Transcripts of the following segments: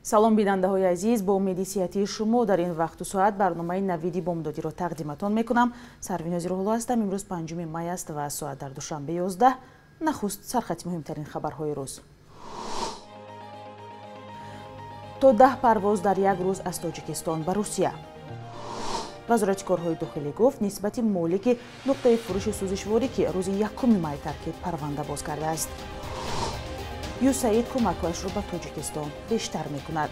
Салом, бинандаҳои азиз, бо умеди сиҳатии шумо дар ин вақту соат барномаи Навиди бомдодиро тақдиматон мекунам. Сарвинози Рӯҳулло ҳастам. Имрӯз 5 май аст ва соат дар Душанбе 11. Нахуст сархати муҳимтарин хабарҳои рӯз. То 10 парвоз дар як рӯз аз Тоҷикистон ба Русия. Вазорати корҳои дохилӣ гуфт, нисбати молики нуқтаи фурӯши сӯзишворӣ, ки рӯзи 1 май таркид, парванда боз кардааст. ЮСАИД кӯмакҳояшро ба Тоҷикистон бештар мекунад.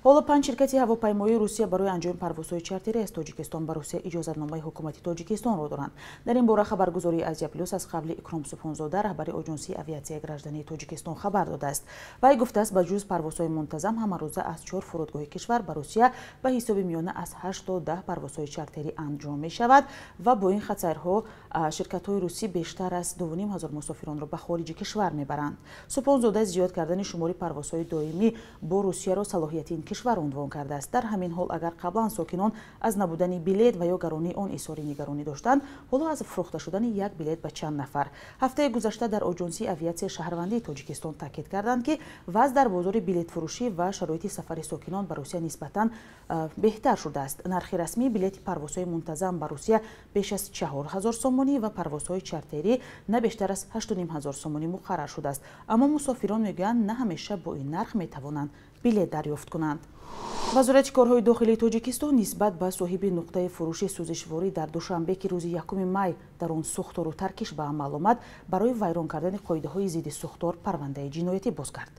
Ҳоло 5 ширкати ҳавопаймоии Русия барои анҷоми парвозҳои чартерӣ аз Тоҷикистон ба Русия иҷозатномаи ҳукумати Тоҷикистонро доранд. Дар ин бора хабаргузории Азия Плюс аз қавли Икром Субҳонзода, раҳбари Оҷонсии авиатсияи граждании Тоҷикистон, хабар додааст. Вай гуфтааст, ба ҷуз парвозҳои мунтазам ҳамарӯза аз 4 фурудгоҳи кишвар ба Русия ба ҳисоби миёна аз 8 то 10 парвозҳои чартерӣ анҷом мешавад ва бо ин хатсайрҳо ширкатҳои русӣ бештар аз 2,5 ҳазор мусофиронро ба хориҷи кишвар мебаранд. Субҳонзода зиёд кардани шумори парвозҳои доимӣ бо Русияро салоҳияти ин кишвар унвон кардааст. Дар ҳамин ҳол, агар қаблан сокинон аз набудани билет ва ё гаронии он изҳори нигаронӣ доштанд, ҳоло аз фурӯхта шудани як билет ба чанд нафар. Ҳафтаи гузашта дар Оҷонсии авиатсияи шаҳрвандии Тоҷикистон таъкид карданд, ки вазъ дар бозори билетфурӯшӣ ва шароити сафари сокинон ба Русия нисбатан беҳтар шудааст. Нархи расмии билети парвозҳои мунтазам ба Русия беш аз 4 ҳазор сомонӣ ва парвозҳои чартерӣ на бештар аз 8,5 ҳазор сомонӣ муқаррар шудааст. Аммо мусофирон мегӯянд, на ҳамеша бо ин нарх метавонанд билет дарёфт кунанд. Вазорати корҳои дохилии Тоҷикистон нисбат ба соҳиби нуқтаи фурӯши сӯзишворӣ дар Душанбе, ки рӯзи 1 май дар он сӯхтору таркиш ба амал омад, барои вайрон кардани қоидаҳои зидди сӯхтор парвандаи ҷиноятӣ боз кард.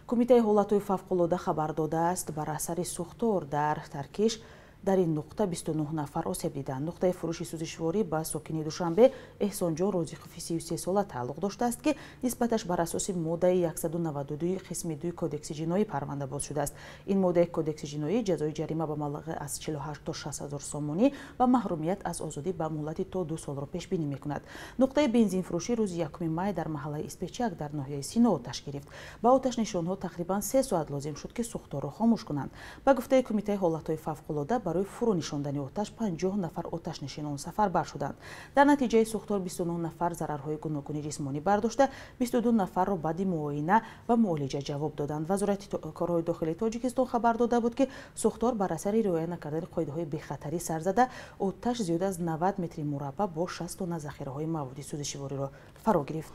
Кумитаи ҳолатҳои фавқулода хабар додааст, бар асари сӯхтор дар таркиш дар ин нуқта 29 нафар осеб диданд. Нуқтаи фурӯши сӯзишворӣ ба сокини Душанбе Эҳсонҷон Розиқови 33 сола тааллуқ доштааст, ки нисбаташ бар асоси моддаи 192 қисми 2 Кодекси ҷиноӣ парванда боз шудааст. Ин моддаи Кодекси ҷиноӣ ҷазои ҷарима ба маблағи аз 48 то 60 ҳазор сомонӣ ва маҳрумият аз озодӣ ба муҳлати то 2 солро пешбинӣ мекунад. Нуқтаи бензинфурӯшӣ рӯзи 1 май дар маҳаллаи Испечак дар ноҳияи Сино оташ гирифт. Ба оташнишонҳо тақрибан 3 соат лозим шуд, ки сӯхторро хомӯш кунанд. Ба гуфтаи Кумитаи ҳолатҳои фавқулода, барои фурӯ нишондани оташ 50 нафар оташнишинон сафарбар шуданд. Дар натиҷаи сӯхтор 29 нафар зарарҳои гуногуни ҷисмонӣ бардошта, 22 нафарро баъди муоина ва муолиҷа ҷавоб доданд. Вазорати корҳои дохилии Тоҷикистон хабар дода буд, ки сӯхтор бар асари риоя накардани қоидаҳои бехатарӣ сар зада, оташ зиёд аз 90 метри мураббаъ бо 60 тонна захираҳои маводи сӯзишвориро фаро гирифт.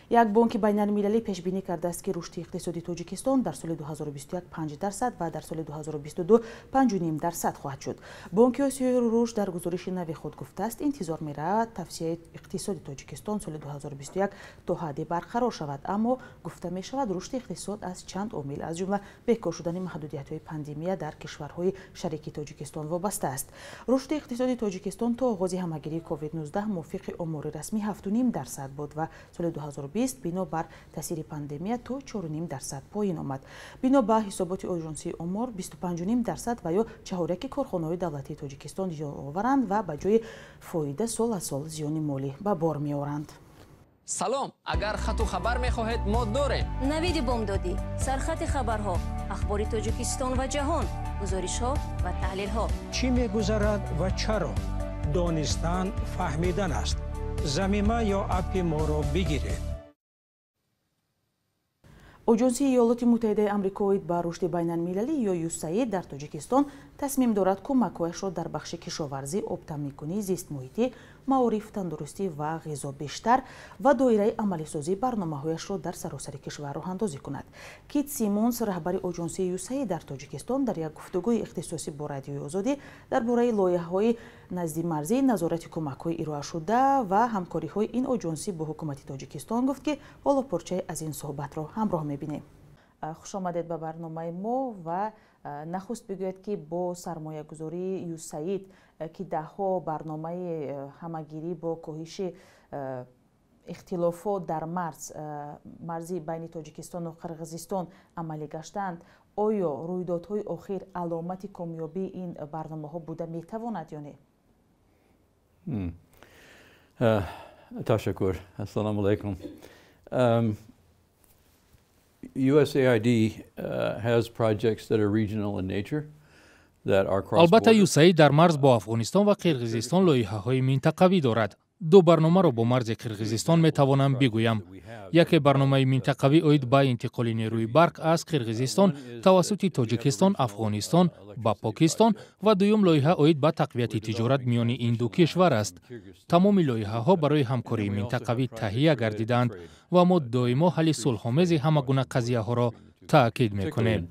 Як бонки байналмилалӣ пешбинӣ кардааст, ки рушди иқтисоди Тоҷикистон дар соли 2021 5% ва дар соли 2022 5,5% хоҳад шуд. Бонки Осиёи рушд дар гузориши нави худ гуфтааст, интизор меравад тавсияи иқтисоди Тоҷикистон соли 2021 то ҳадде барқарор шавад, аммо гуфта мешавад, рушди иқтисод аз чанд омил, аз ҷумла бекор шудани маҳдудиятҳои пандемия дар кишварҳои шарики Тоҷикистон вобаста аст. Рушди иқтисоди Тоҷикистон то оғози ҳамагирии COVID-19 мувофиқи омори расмӣ 7,5% буд ва соли 2020 бино бар таъсири пандемия то 4,5% поин омад. Бино ба ҳисоботи Оҷонсии омор, 25,5% ва ё чаҳоряки корхонаҳои давлатии Тоҷикистон зиёноваранд ва ба ҷои фоида сол аз сол зиёни молӣ ба бор меоранд. Салом, агар хату хабар мехоҳед, мо дорем. Навиди бомдодӣ, сархати хабарҳо, ахбори Тоҷикистон ва ҷаҳон, гузоришҳо ва таҳлилҳо. Чӣ мегузарад ва чаро? Донистан фаҳмидан аст. Замима ё аппи моро бигиред. Оҷонсии Иёлоти Муттаҳидаи Амрико оид ба рушди байналмилалӣ ё ЮСАИД дар Тоҷикистон тасмим дорад кӯмакҳояшро дар бахши кишоварзӣ, обтаъминкунӣ, зистмуҳитӣ, маориф, тандурустӣ ва ғизо бештар ва доираи амалисозии барномаҳояшро дар саросари кишвар роҳандозӣ кунад. Кит Симонс, раҳбари Оҷонсии ЮСАИД дар Тоҷикистон, дар як гуфтугӯи ихтисосӣ бо Радиои Озодӣ дар бораи лоиҳаҳои наздимарзии назорати кӯмакҳои ироашуда ва ҳамкориҳои ин оҷонсӣ бо ҳукумати Тоҷикистон гуфт, ки ҳоло порчае аз ин суҳбатро ҳамроҳ мебинем. Хуш омадед ба барномаи мо ва нахуст бигӯяд, ки бо сармоягузории ЮСАИД, ки даҳҳо барномаи ҳамагирӣ бо коҳиши ихтилофот дар марзи байни Тоҷикистону Қирғизистон амалӣ гаштаанд, оё рӯйдодҳои охир аломати комёбии ин барномаҳо буда метавонад ё не? Ташаккур. Ассалому алайкум. USAID has projects that are regional in nature. Албатта, ЮСАИД дар марз бо Афғонистон ва Қирғизистон лоиҳаҳои минтақавӣ дорад. Ду барномаро бо марзи Қирғизистон метавонам бигӯям. Яке барномаи минтақавӣ оид ба интиқоли нерӯи барқ аз Қирғизистон тавассути Тоҷикистон, Афғонистон ба Покистон ва дуюм лоиҳа оид ба тақвияти тиҷорат миёни ин ду кишвар аст. Тамоми лоиҳаҳо барои ҳамкории минтақавӣ таҳия гардидаанд ва мо доимо ҳалли сулҳомези ҳама гуна қазияҳоро таъкид мекунем.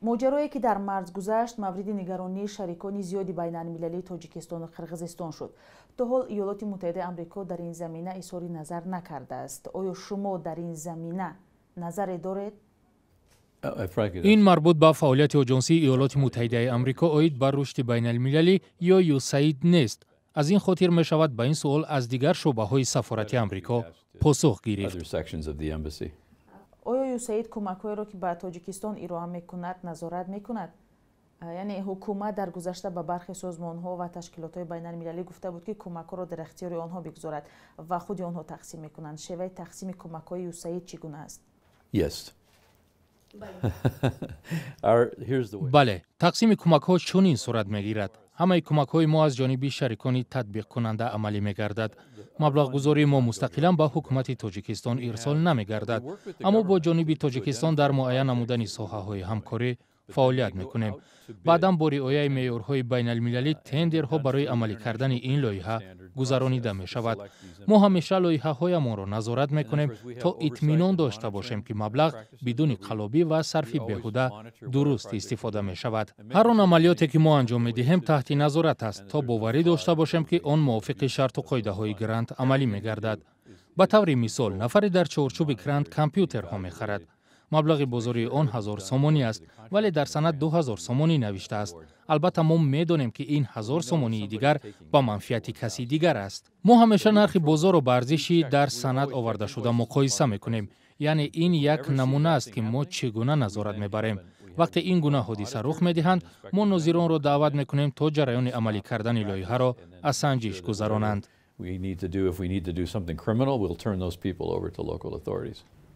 Моҷарое ки дар марз гузашт, мавриди нигаронии шарикони зиёди байналмилалии Тоҷикистону Қирғизистон шуд. То ҳол Иёлоти Муттаҳидаи Амрико дар ин замина изҳори назар накардааст. Оё шумо дар ин замина назаре доред? Ин марбут ба фаъолияти Оҷонсии Иёлоти Муттаҳидаи Амрико оид ба рушди байналмилалӣ ё ЮСАИД нест. Аз ин хотир мешавад ба ин суол аз дигар шӯъбаҳои сафорати Амрико посух гирифт. Оё ЮСАИД кӯмакҳоеро, ки ба Тоҷикистон ироа мекунад, назорат мекунад? Яъне ҳукумат дар гузашта ба бархе созмонҳо ва ташкилотҳои байналмилалӣ гуфта буд, ки кӯмакҳоро дар ихтиёри онҳо бигузорад ва худи онҳо тақсим мекунанд. Шеваи тақсими кӯмакҳои ЮСАИД чӣ гуна аст? Бале, тақсими кӯмакҳо чунин сурат мегирад. Ҳамаи кӯмакҳои мо аз ҷониби шарикони татбиқкунанда амалӣ мегардад. Маблағгузории мо мустақилан ба ҳукумати Тоҷикистон ирсол намегардад, аммо бо ҷониби Тоҷикистон дар муайян намудани соҳаҳои ҳамкорӣ фаъолият мекунем. Баъдан бо риояи меъёрҳои байналмилалӣ тендерҳо барои амалӣ кардани ин лоиҳа гузаронида мешавад. Мо ҳамеша лоиҳаҳоямонро назорат мекунем, то итминон дошта бошем, ки маблағ бидуни қаллобӣ ва сарфи беҳуда дуруст истифода мешавад. Ҳар он амалиёте ки мо анҷом медиҳем, таҳти назорат аст, то боварӣ дошта бошем, ки он мувофиқи шарту қоидаҳои грант амалӣ мегардад. Ба таври мисол, нафаре дар чорчӯби грант компютерҳо мехарад. Маблағи бозории он 1000 сомонӣ аст, вале дар санад 2000 сомонӣ навиштааст. Албатта, мо медонем, ки ин 1000 сомонии дигар ба манфиати каси дигар аст. Мо ҳамеша нархи бозорро ба арзиши дар санад овардашуда муқоиса мекунем. Яъне ин як намуна аст, ки мо чӣ гуна назорат мебарем. Вақте ин гуна ҳодиса рух медиҳанд, мо нозиронро даъват мекунем, то ҷараёни амалӣ кардани лоиҳаро аз санҷиш гузаронанд.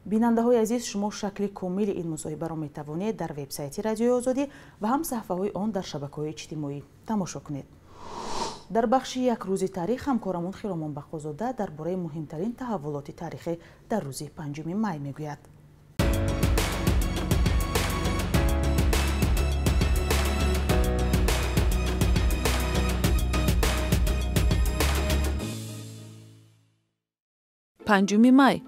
Бинандаҳои азиз, шумо шакли комили ин мусоҳибаро метавонед дар вебсайти Радиои Озодӣ ва ҳам саҳифаҳои он дар шабакаҳои иҷтимоӣ тамошо кунед. Дар бахши як рӯзи таърих ҳамкорамон Хиромон Бақозода дар бораи муҳимтарин таҳаввулоти таърихӣ дар рӯзи 5 май мегӯяд. Панҷуми май.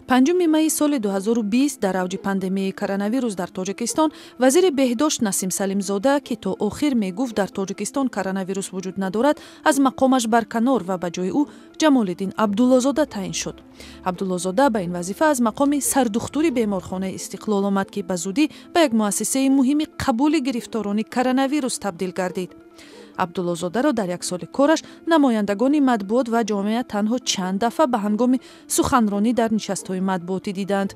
5 майи соли 2020 дар авҷи пандемияи коронавирус дар Тоҷикистон вазири беҳдошт Насим Салимзода, ки то охир мегуфт дар Тоҷикистон коронавирус вуҷуд надорад, аз мақомаш барканор ва ба ҷои ӯ Ҷамолиддин Абдуллозода таъин шуд. Абдуллозода ба ин вазифа аз мақоми сардухтури беморхонаи Истиқлол омад, ки ба зудӣ ба як муассисаи муҳими қабули гирифторони коронавирус табдил гардид. Абдуллозодаро дар як соли кораш намояндагони матбуот ва ҷомеа танҳо чанд дафъа ба ҳангоми суханронӣ дар нишастҳои матбуотӣ диданд.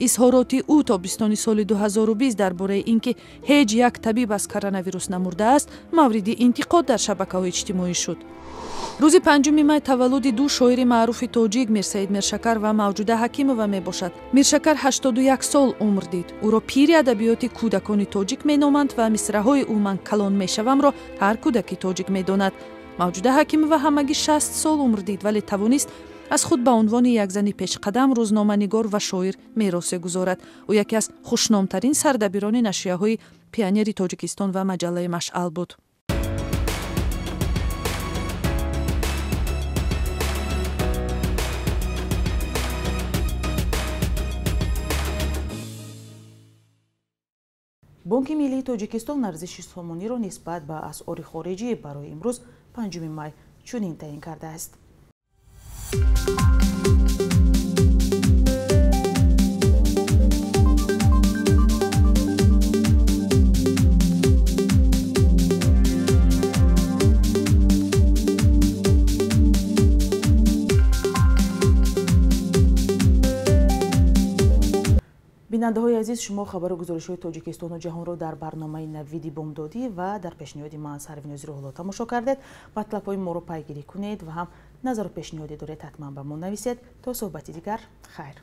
Изҳороти ӯ тобистони соли 2020 дар бораи ин ки ҳеҷ як табиб аз коронавирус намурдааст, мавриди интиқод дар шабакаҳои иҷтимоӣ шуд. Рӯзи 5 май таваллуди ду шоири маъруфи тоҷик Мирсаид Миршакар ва Мавҷуда Ҳакимова мебошад. Миршакар 81 сол умр дид. Ӯро пири адабиёти кӯдакони тоҷик меноманд ва мисраҳои ӯ «Ман калон мешавам»-ро ҳар кӯдаки тоҷик медонад. Мавҷуда Ҳакимова ҳамагӣ 60 сол умр дид, вале тавонист аз худ ба унвони як зани пешқадам, рӯзноманигор ва шоир меросе гузорад. Ӯ яке аз хушномтарин сардабирони нашрияҳои Пионери Тоҷикистон ва маҷаллаи Машъал буд. Бонки миллии Тоҷикистон арзиши сомониро нисбат ба асъори хориҷӣ барои имрӯз 5 май чунин таъин кардааст. Бинандаҳои азиз, шумо хабару гузоришҳои Тоҷикистону ҷаҳонро дар барномаи Навиди бомдодӣ ва дар пешниҳоди ман Сарвинози Рӯҳулло тамошо кардед. Матлабҳои моро пайгирӣ кунед ва ҳам назару пешниҳоде доред, ҳатман ба мо нависед. То суҳбати дигар, хайр.